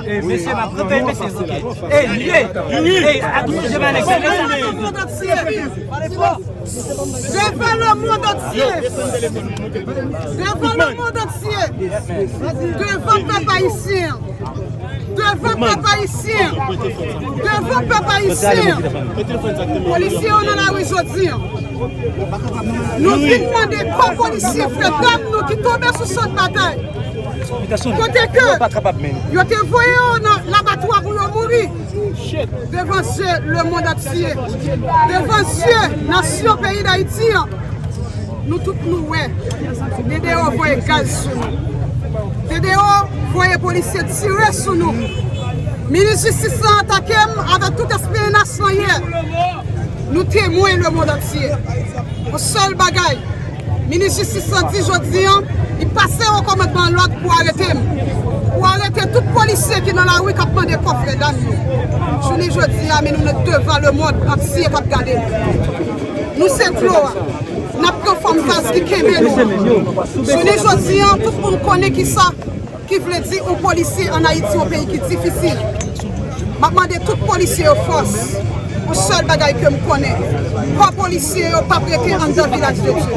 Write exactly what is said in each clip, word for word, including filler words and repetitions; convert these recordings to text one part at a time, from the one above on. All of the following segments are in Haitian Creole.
Ey, mesye, m ap kanpe, mesye, ok. Ey, lye! Ey, akoute, je vais annexe. Devant le monde entier! Devant le monde entier! Devant le monde entier! Devant pèp ayisyen! Devant pèp ayisyen! Devant pèp ayisyen! Polisye yo nan lari jodi a. Nou vin mande kò polisye frè dam nou ki tonbe sou chan batay. Kote ke yo te voye yo nan labatwa pou yo mouri. Devan zye lemonn antye, devan zye nasyon peyi Dayiti an, nou tout nou wè D D O voye gaz sou nou. D D O voye polisye tire sou nou. Minis jistis lan atake m avèk tout esperans lan yè. Nou temwen lemonn antye. Yon sèl bagay, minis jistis lan di jodi an, li pase o kòmandman lòd pou arete m. Pou arete tout polisye ki nan lari k ap mande kò frè dam yo. Jounen jodi a, men nou nan devan lemonn antye k ap gade nou. Nou se dlo a. N ap pran fòm vaz ki kenbe nou. Jounen jodi an, tout moun konnen kisa ki vle di yon polisye ann Ayiti, yon peyi ki difisil. M ap mande tout polisye yo fòs. Yon sèl bagay ke m konnen, kò polisye yo p ap rete anndan Vilaj de Dye.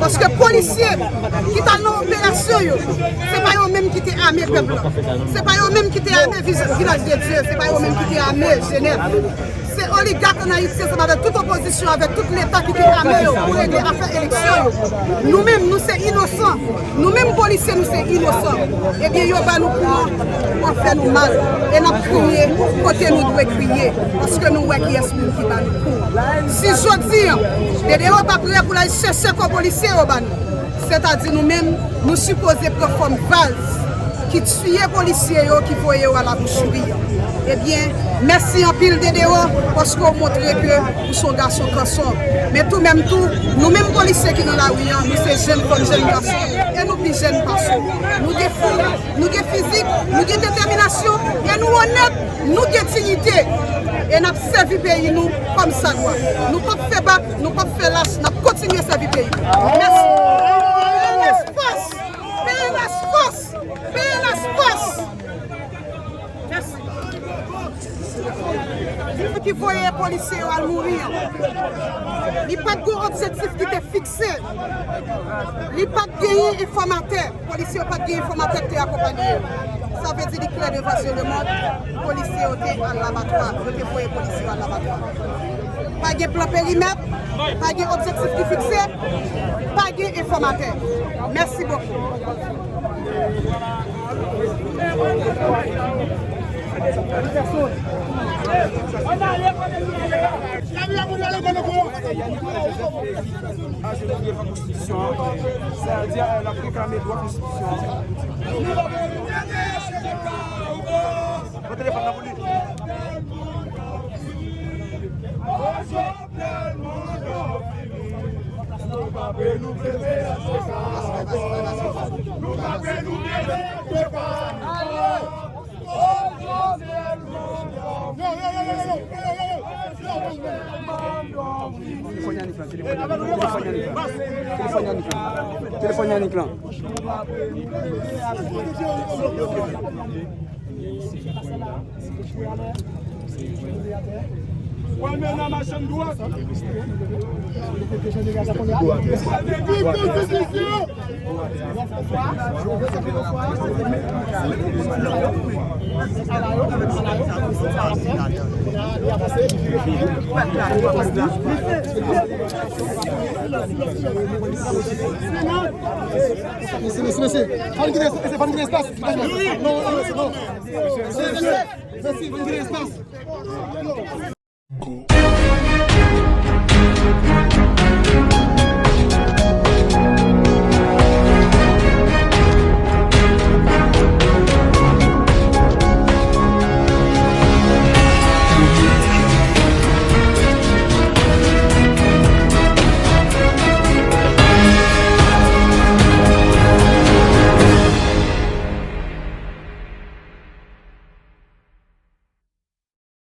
Paske polisye ki t al nan operasyon yo, se pa yo menm ki te ame pèp la. Se pa yo menm ki te ame Vij-, Vilaj de Dye. Se pa yo menm ki te ame Jenèf. Se oligak ann Ayiti ansanm avèk tout opozisyon, avèk tout Leta ki te ame yo pou regle afè eleksyon yo. Nou menm, nou se inosan. Nou menm polisye, nou se inosan. Ebyen, yo ba nou kou an pou an fè nou mal. E n ap kriye kote nou dwe kriye, paske nou wè kiyès moun ki ba nou kou an. Si jodi an, D D O pa prè pou l al chèche kò polisye yo ba nou, sètadi nou menm, nou sipoze pran fòm vaz ki tiye polisye yo, ki voye yo a la boucherie. Ebyen, mèsi anpil D D O, paske w montre ke ou se yon gason kanson. Men tou menm tou, nou menm polisye ki nan lari an, nou se jèn fanm, jèn gason, e nou pi jèn pase w. Nou gen foul, nou gen fizik, nou gen detèminasyon, e nou onèt, nou gen diyite, e n ap sèvi peyi nou kòm sa dwa. Nou p ap fè bak, nou p ap fè lach, n ap kontinye sèvi peyi nou. Mèsi. P N H fòs! P N H fòs! P N H fòs! Mèsi. Ki voye polisye yo al mouri an, li pa t gen objektif ki te fikse. Li pa t genyen enfòmatè. Polisye yo pa t gen enfòmatè ki te akonpanye yo. Sa vle di li klè devan zye lemonn, polisye yo te al labatwa. Yo te voye polisye yo al labatwa. Pa gen plan perimèt, pa gen objektif ki fikse, pa gen enfòmatè. Mèsi bokou. Ajoute devan konstitisyon an, sètadi l ap reklame dwa konstitisyon an. Pran telefòn nan pou li. Telefòn Yanick lan, telefòn Yanick lan, telefòn Yanick lan, telefòn Yanick lan, telefòn Yanick lan. Ou al mennen machann dwòg. Mesye, mesye, mesye. Fò n kite, fò n kite espas. Non, non, non. Mesye, mesye, fò n kite espas.